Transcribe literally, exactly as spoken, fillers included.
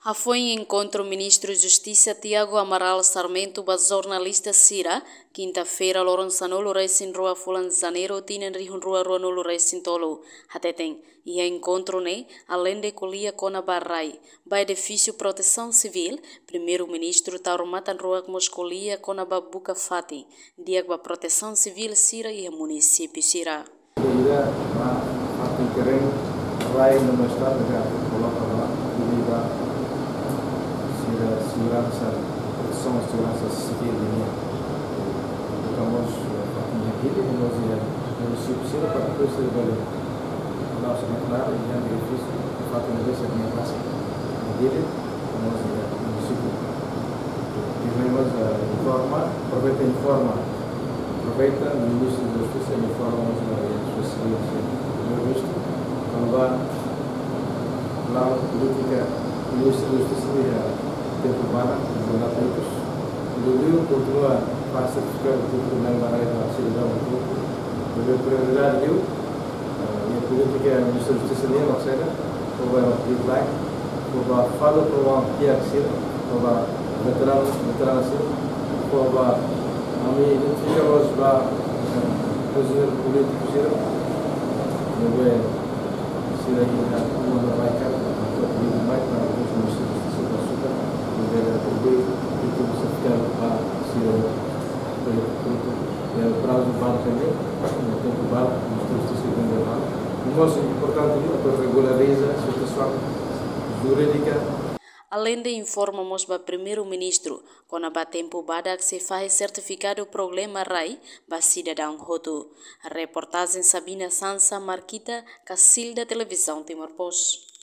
Hafoin enkontru Ministru Justisa Tiago Amaral Sarmento ba jornalista sira, kinta-feira loron sanulu-resin-rua fulan Janeiru tinan rihun rua ruanulu-resin-tolu, hateten, iha enkontru ne'e, aleinde ko'alia kona-ba rai, ba edifísiu Protesaun Sivíl, Primeiru-Ministru Taur Matan Ruak mós ko'alia kona-ba buka fatin di'ak ba Protesaun Sivíl sira iha munisípiu sira. Ida ba fatin terrenu, rai no mós estrada, koloka ba, ida ba sira seguransa, protesaun seguransa sivíl nian. Buka mós, eh, fatin iha Dili, no mós iha munisípiu sira, para depois sira bele, no mós iha edifísiu, fatin iha Dili, no mós iha munisípiu. Primeiru mós, eh, informa, aproveita informa, aproveita Ministru Justisa informa mós ba sosiedade, Ministru, kona-ba la'o polítika Ministru Justisa iha tempu badak, tempu badak itu. Liuliu kontinua fase fiskál, tempu badak, sidadaun, liuliu prioridade liu, eh, iha polítika Ministru Justisa nian, maksudnya, fó ba deadline, fó ba falo pro wan tiak sira, fó ba veteranu, veterana sira, fó ba ami identifika mós ba, eh, prisioneiru polítiku sira, ne'ebé sira iha uma no baikar, atu liu mai para os Ministru Justisa ba suka, ne'ebé atribui, itu bisa fiskál ba sira, projetu, ya, prazu badak, tempu badak, Ministru Justisa badak. O mais importante, atu regulariza situasaun jurídika. Aleinde informa mós ba Primeiru-Ministru, kona-ba tempu badak sei fahe sertifikadu problema rai ba sidadaun hotu. Reportajen Sabina Sansa, Marquita Cacilda, Televizaun Timor Post.